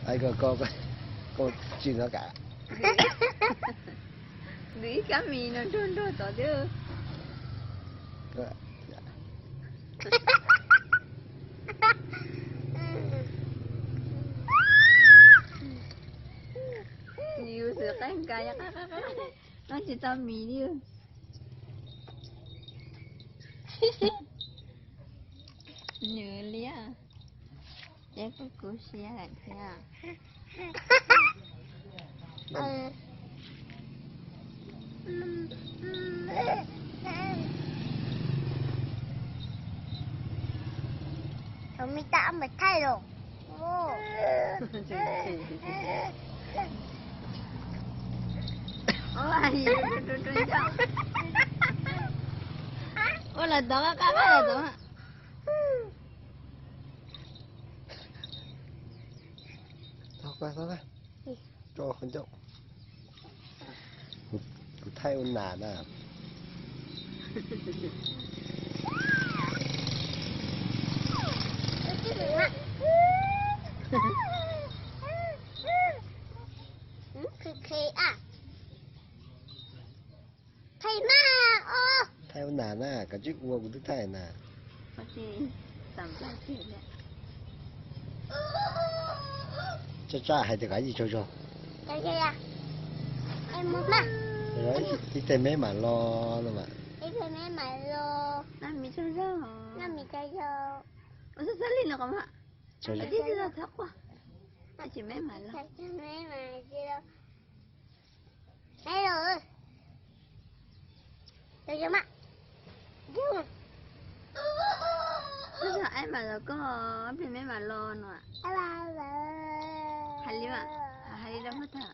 Ko, ko tsis no ka. Ntws ib kab mis no nrog nrog tod twb. Yus xwm qab nkas, qab qab qab, noj tsis tau mis li. Nws liab, ces kuv kuv siab lawm thiab. Thaum me tab mas thaij los. Ua los tod qab qab los tod. Thaij ua nas na. Thaij ua nas na, koj tsis ua kuv twb thaij na. Tsaj tsaj hais tias kav yij tsaug zog. Ib teg meb mam los no mas. Aib mam los koj, peb meb mam los no. Hais li, hais li rau puag thaum.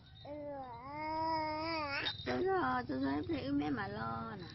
Tsaug zog, tsaug zog, peb wb meb mam los na.